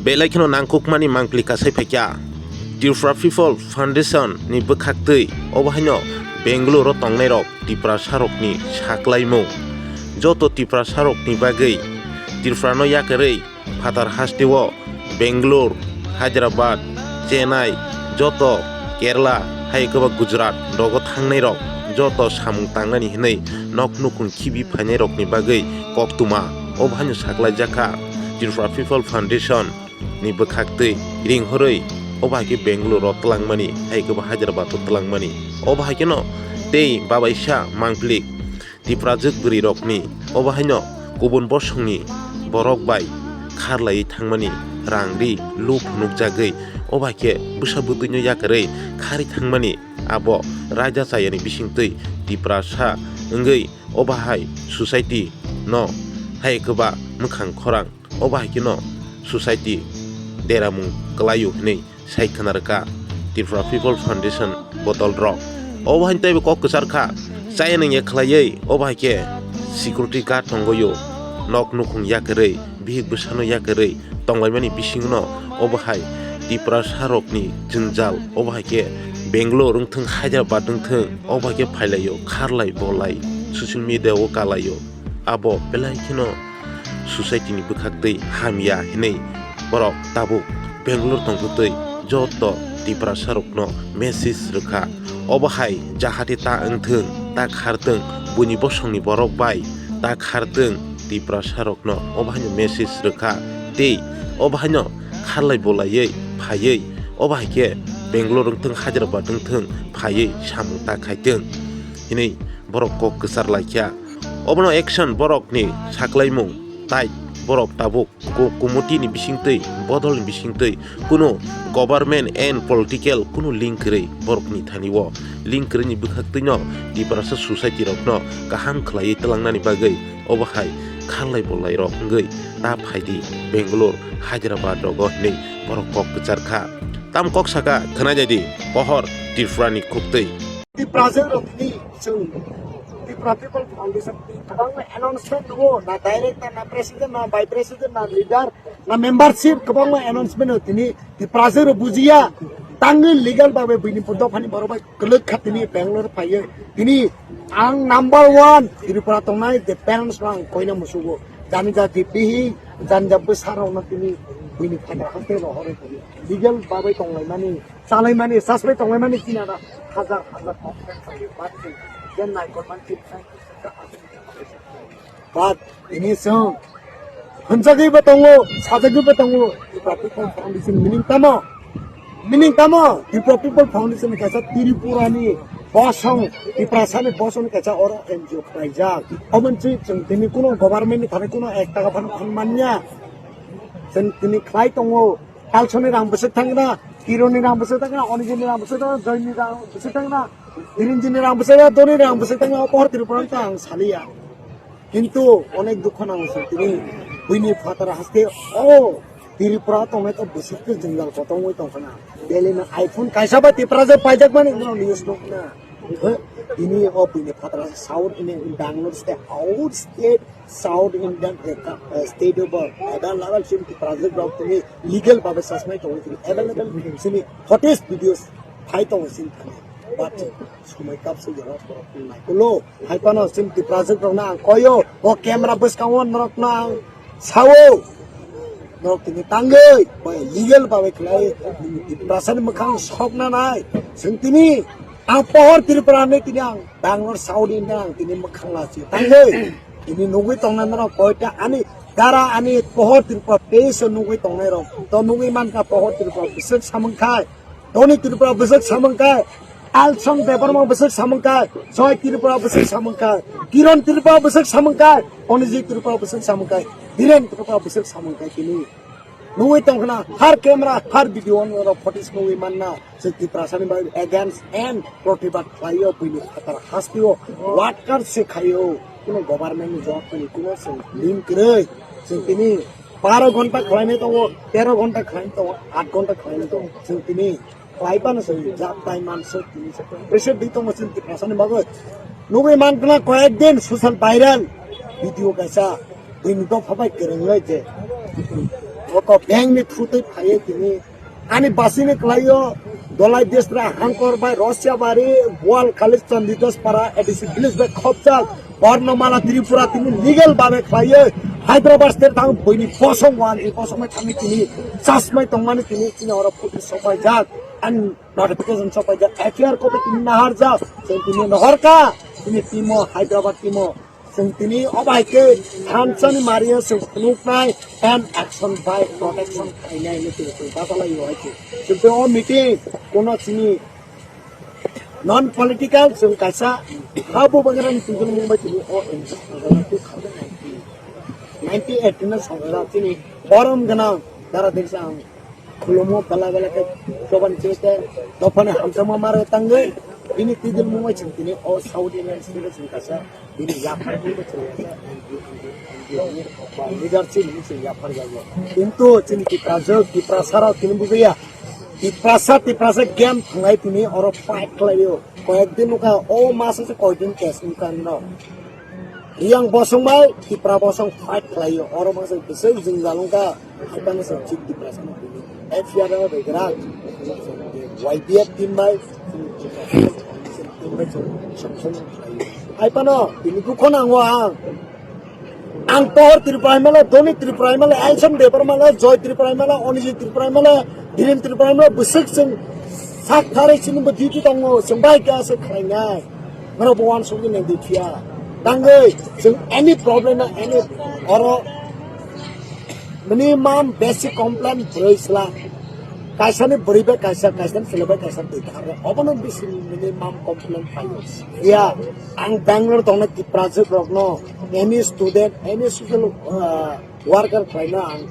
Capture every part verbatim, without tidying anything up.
Belai kheno nangkukmani mangpili kasai phaikha. Tripura People Foundation ni bwkhaktwi obo haino Bangalore o tongnairok Tiprasarokni saklaimung. Joto Tiprasarokni bagwi Tripura no yakarwi phatar hasteo Bangalore, Hyderabad, Chennai, joto Kerala, hai khe ba Gujarat rogo thangnairok joto samung tangnani hinwi nok nukhung khibi phainairokni bagwi koktwma obo haino saklaijakha Tripura People Foundation ni bwkhaktwi ringhorwi obo hai khe Bangalore o twlangmani, hai khe ba Hyderabad o twlangmani. Obo hai kheno tei babaisa mangpili Tiprajwk bwrwirokni obo haino kubun bosongni borok bai kharlaiwi thangmani rang ri lu phunukjagwi obo hai khe bwsa bwtwino yakarwi kharwi thangmani abo raida chayani bisingtwi Tiprasa wngwi obo hai society no hai khe ba mwkhang khorang obo hai kheno society deramung kwlaio hinwi sai khna rwkha Tripura People Foundation bodol rok. Obo hai teibo kok kwchar kha, chaya nangya khlaiwi obo hai khe security guard tongwi nok nukhung yakarwi bihik bwsano yakarwi tonglaimani bisingno obo hai Tiprasa rokni jwngjal obo hai khe Bangalore wngthwng Hyderabad wngthwng obo hai khe phailaio kharlai bolai social media o kalaio abo belai kheno society ni bwkhaktwi hamya hinwi borok tabuk Bangalore tongthwtwi joto Tiprasa rokno message rwkha. Obo hai jahate ta wngthwng, ta khartwng, buini bosongni borok bai ta khartwng Tiprasa rokno obo haino message rwkha. Tei obo haino kharlai bolaiwi phaiwi obo hai khe Bangalore wngthwng, Hyderabad wngthwng phaiwi samung ta khaitwng hinwi borok kok kwchar laikha. Obono action borokni saklaimung tai borok tabuk ku-, committee ni bisingtwi, bodol ni bisingtwi kunu government and political kunu link kwrwi borokni thani o link kwrwini bwkhaktwino Tiprasa society rokno kaham khwlaiwi twlangnani bagwi obo hai kharlai bolai rok wngwi ta phaidi Bangalore, Hyderabad rogo hinwi borok kok kwchar kha. Tam kok saka khwnajadi pohor Tripura ni khuktwi. Tiprajwk rok ni chwng Tripura People Foundation ni kwbangma announcement tongo, na director, na president, na vice president, na leader, na membership, kwbangma announcement o tini Tiprajwk rok bujiya, tangwi legal babe buini dophani borok bai kwlwk kha tini Bangalore phaiwi. Tini ang number one Tripura tongnai je parents no ang koina musugo. Jani jati bihi, jani jati bwsa rok no tini buini phatar haste rohorwi tini legal babe tonglaimani, chalaimani, sasbai tonglaimani chini ada hajar hajar complaint phaiwi. But je naikolmani chini But ini chwng hwnjagwibo tongo, sajagwibo tongo, Tripura People Foundation meaning tamo? Meaning tamo? Tripura People Foundation kaisa Tripurani bosong, Tiprasani bosongni kaisa oro N G O khlaijak. Omono chwng tini kuno government ni thani kuno ek taka phano khon manya. Chwng tini khlai tongo, Kalsoni rang bwswk thangna, Kironi rang bwswk thangna, Onijini rang bwswk thangna, Joyni rang bwswk thangna, Birinjini rang bwswk thangna, Doni rang bwswk thangna, o pohor Tripura wngkha ang saliya. Kintu onek dukho nango se tini buini phataro haste o Tripura tongnai to bwswk khe jwngjal kotong oi tongkhna. Delhi na iPhone kaisa ba Tripura je paijak mani no news nukna. He, tini o buini phataro South Indian Bangalore state out state South Indian eka, eh, state o bo available sim Tripura je rok tini legal babe sasmai tongo tini available sini footage videos phai tongo sini thani. But sumai kapsu jora borok naikulo. Hai phano chwng Tiprajwk rokno ang koyo, o camera bwskango norokno ang sao. Norok tini tangwi, bai legal babe khlai, Tiprasani mwkhang sokna nai. Chwng tini ang pohor Tripura ni tini ang Bangalore, South India ang tini mwkhang lachi tangwi. Tini nugwi tongnai norok koita ani dara ani pohor Tripura page o nugwi tongnai rok. To nugwi mankha pohor Tripura bwswk samung khai. Toni Tripura bwswk samung khe, Alsong Debbarma bwswk samung khe, Joy Tripura bwswk samung khe, Kiron Tripura bwswk samung khe, Onijit Tripura bwswk samung khe, Dhiren Tripura bwswk samung khe tini. Nugwi tongkhna, har camera, har video on oro footage nugwi manna, se Tiprasani bai against and protibad khlaio, buini phatar hasteo, worker se khaio, kuno government ni job tini, kuno se link kwrwi, se tini Baro ghonta khlainai tongo, tero ghonta khlainai tongo, aat ghonta khlainai tongo. Chwng tini khlai phano se jat tai man se tini se pressure di tongo chini Tiprasani bagwi. Nugwi mankha koyek din social viral video kaisa buini dopha bai kwrwnglai je. Oko bank ni thutwi phaiwi tini ani basini kwlaio Dolai Desra Hangkor bai Rosiabari Wal Khalid Chanditospara A D C village bai khopjak Bornomala Tripura tini legal babe khlaiwi Hyderabad state thang buini bosong wan i bosong bai thangwi tini chasmai tongmani tini chini oro phuti sopaijak ani notification sopaijak F I R copy tini naharjak chwng tini nohorka tini timo Hyderabad timo. Chwng tini o bai khe thansani mario chwng phunuknai and action by protection khainai hinwi chwng chwng bachalaio hai khe. Chwng tei o meeting kono chini non political chwng kaisa ha bubagrani twijlangmung bai tini o ninety eight no songjak chini borom gwnang dara deksa ang. Khulumo bela bela khe chobani chini tei dophani hamjakma mare tangwi bini twijlangmung bai chwng tini o South Indian state o chwng kaisa bini yaphar bini chwng kaisa leadership ni chwng yaphar jago. Kintu chini Tiprasa, Tiprasa rok tini bujiya. Tiprasa, Tiprasa game thwnglai tini oro fight khlaio. Koyek din nukha o masa se koyek din case nukha no. Riyang bosong bai Tipra bosong fight khlaio. Oro masa bwswk jwngjal wngkha. Haikhe se chini Tiprasa no bini F I R o regra. Y B F team bai, team bai chwng sanction khlaio. Hai phano bini dukho nango ang. Ang Pohor Tripura M L A, Doni Tripura M L A, Elson Debbarma M L A, Joy Tripura M L A, Onijit Tripura M L A, Dhiren Tripura M L A, bwswk chwng sak tharwi chini bo duty tongo, chwng bai khe aswk khlainai. Norok bo uansukgwi nang di phiya. Tangwi chwng any problem na any oro minimum basic complaint bwrwi sla. Kaisani bwrwi bai kaisa, kaisani chwla bai kaisa twi thangkha. Obono bisi minimum complaint phaio. Phiya ang Bangalore tongnai Tiprajwk rokno, any student, any social, uh, worker khlaino ang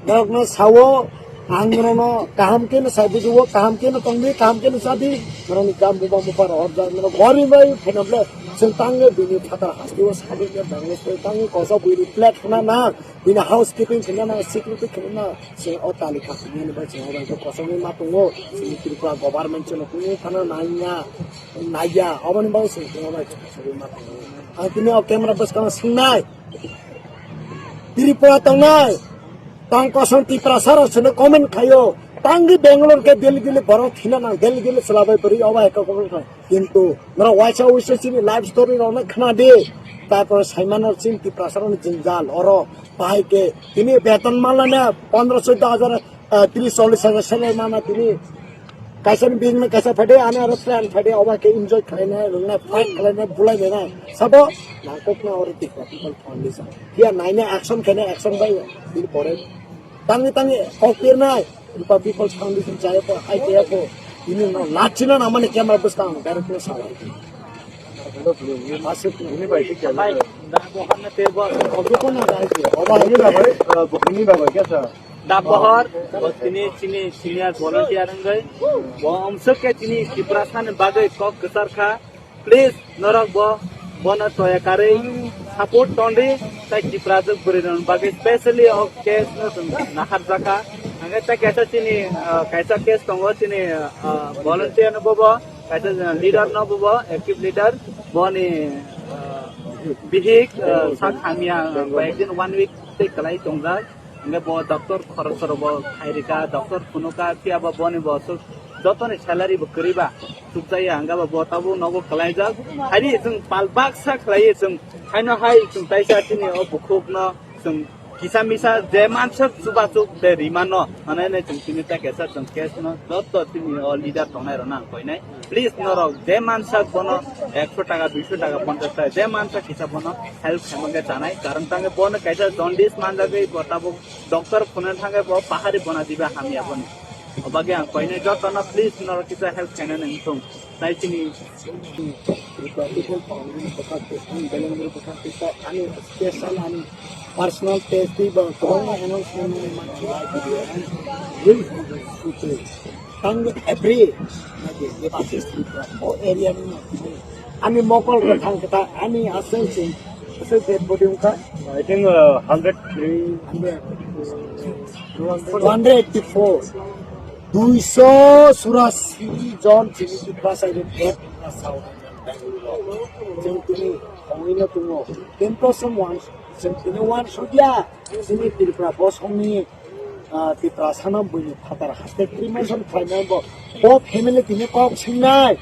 norokno sao, ang norokno kaham khe no sai bujiwo, kaham khe no tongdi, kaham khe no chadi, norokni gam buba bupa rohorjak, norok gormi bai phainamle chwng tangwi bini phatar hasteo sabikhe Bangalore tangwi kosa bui reflect khna na, bini housekeeping khna na, security khna na, chwng o talika khna ni bai chwng o bai khe kosongwi ma tongo, chini Tripura government chwngno kunu phano naiya, naiya, oboni bagwi chwng o bai khe kosongwi ma tongo. Ang tini o camera bwskango swngnai. Tripura tongnai tong kosom Tiprasa rok sino comment khaio. Tangwi Bangalore khe Delhi Delhi borok thina nang Delhi Delhi chwla bai bwrwi obo hai kok kok khlai. Kintu norok waisa waisa chini life story rok no khna di. Tarpor saimano chini Tiprasa rok ni jwngjal oro bahai khe tini beton manlana pondro choddo hajar, ah, tris chollis hajar salary mana tini. Kaisa ni bini kaisa phaidi, ani aro plan phaidi, oba khe enjoy khlainai, rwngna fight khlainai, bulai nai. Sabo, nangkok na oro Tipra People Foundation. Phiya naina action khaina action bai, bini pore. Tangwi tangwi, kok pirnai, Tipra People Foundation chaya ko, hai chaya ko. Ini no, lachina na mani camera bwskang, direct no sawa. Asik ni. Bai, da ko hanna te bo. Obo ko na dai ke, oba ini ba bai, ini ba bai kya sa? Dabohor, bo tini chini senior volunteer wngwi, bo omsok khe chini Tiprasa ni bagwi kok kwchar kha. Please, norok bo, bono toya karwi support tongdi, tai Tiprajwk bwrwi rok bagwi specially o case no chwng naharjakha. Hwnkhe tai kaisa chini, ah, kaisa case tongo chini, ah, volunteer no bobo, kaisa leader no bobo, active leader, boni, ah, bihik, ah, sak hamya, ah, kayekdin one week tei kwlai tongjak. Hingke bo doctor khoroksa rok bo khairika, doctor phunuka, phiya bo boni bo aswk jotoni salary bo kwrwi ba chukjaya, hingke bo, bo tabuk nogo kwlaijak. Haini chwng pal baksa khlaiwi chwng haino hai chwng taisa chini o bukhukno chwng kisa misa je manswk chubachuk tei rimano, mane ne chwng tini ta kesa chwng case no joto tini o leader tongnai rokno ang koinai. Please norok je mansak bono ekso taka, duiso taka, ponchas taka, je mansak kisa bono help khaimangkhe chanai. Karon tangkhe bono kaisa jaundice manjagwi bo tabuk doctor phunukna thangkhe bo pahari bona diba hamya boni. Obagwi ang koinai jotono please norok kisa help khainani wngthung. Tai chini People Foundation bwkhak tei ani belengdor bwkhak tei ani special ani personal test tei bo kwbangma announcement nini manthai video and reels sutwi. Tangwi every nagi devices o area ni ani mokol kwthang kwthang ani aswk sing aswk dead body wngkha. I think, uh, hundred three. Hundred. Two hundred eighty-four. Duiso surasi jon chini Tiprasa ni dead. Chwng tini thangwi no tongo. Kintu chwng wan, chwng tini wan sugya. Chini Tripura bosongni ah, Tiprasano buini phatar haste cremation khlainai bo. Bo family tini kok singnai.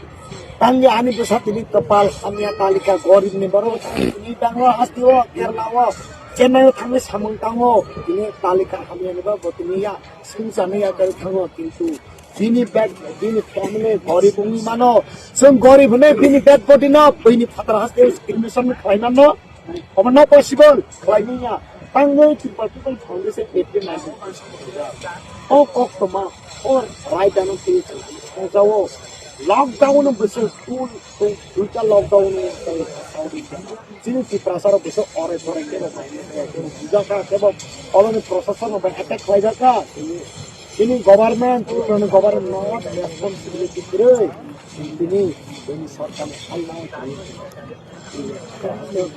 Tangwi ani bwsa tini kwpal hamya talika gorib ni borok tini Bangalore haste o, Kerala o, Chennai o thangwi samung tango. Tini talika hamya ni bo tini ya singchani ya kari thango, kintu bini bag, bini family gorib wngwi mano. Chwng gorib hwnwi bini dead body no buini phatar haste cremation khlai mano. Omo no possible khlai manya. Tangwi Tripura People Foundation eighteen nineteen o koktoma o raidano twi chwng sajao. Lockdown bwswk school, school, duita lockdown. Chini Tiprasa rok bwswk ore thore kebo bujakha kebo oloni prosason rok bai attack khlaijak kha. Chini government, Tripura ni government no responsibility kwrwi. Chini, chini sorkar ni salnai.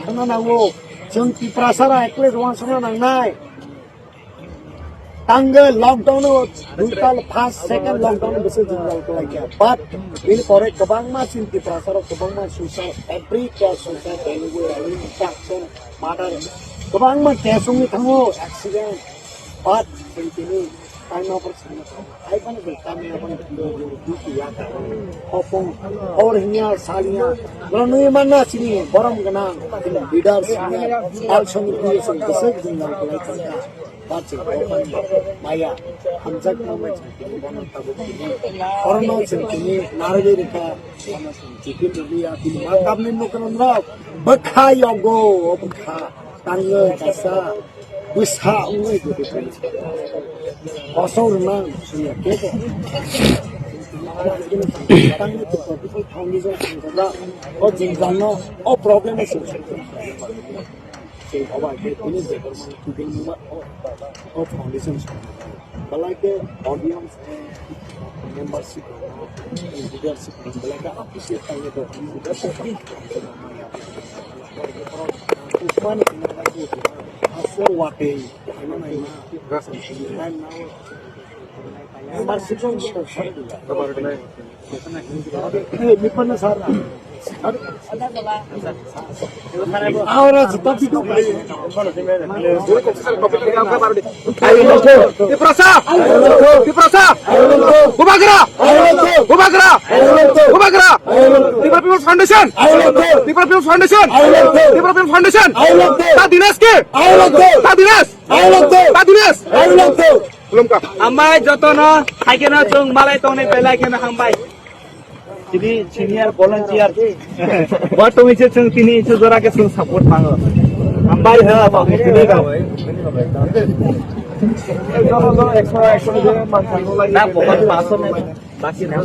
Thangna nango, chwng Tiprasa rok ekle uansukna nangnai. Tangwi lockdown o, duita first, second lockdown o bwswk jingjal kwlaikha. But bini pore kwbangma chini Tiprasa rok kwbangma suicide, every case suicide, delivery, abduction, murder, kwbangma case wngwi thango, accident. But chwng tini time over sini. Hai phano bwrwi kami o phano duty ya ka. Hopong, hor hinya, sal hinya. Borok nui manna chini borom gwnang, chini leader senior, action ni sini bwswk jwngjal kwlai tongkha. Ba chwng o phano maya, hamjak ma mai chwng tini bono tabuk tini. Orono chwng tini narwgwi rwkha, bono chwng chikir rwliya, tini ma kapni nukrangrok bwkha yogo, o bwkha tangwi kaisa. Bwsa wngwi gede kosong rwna sini kebo. Tangwi tongkha, bwsai thangwi jang tongkha. O jingjalno, o problem se. Sei oba ke tini je korma tu din ma o, o foundation se. Balai ke audience, membership, leadership, balai ke office tangwi to. Usman, asal watei. Ahora se está pidiendo. Tiprasa! Tiprasa! Bubagra! Bubagra! Bubagra! Tripura People Foundation! Tripura People Foundation! Tripura People Foundation! Ta Dinesh ke! Ta Dinesh! Khulumkha. Hambai jotono, haikeno chwng malai tongnai belai kheno hambai. Tini senior volunteer. Bo tongwi se chwng tini se jora ke chwng support mango. Hambai ha, bo tini ga. Jono jono ekso ekso je mansa no lagi. Na, bo paso ne. Baki na.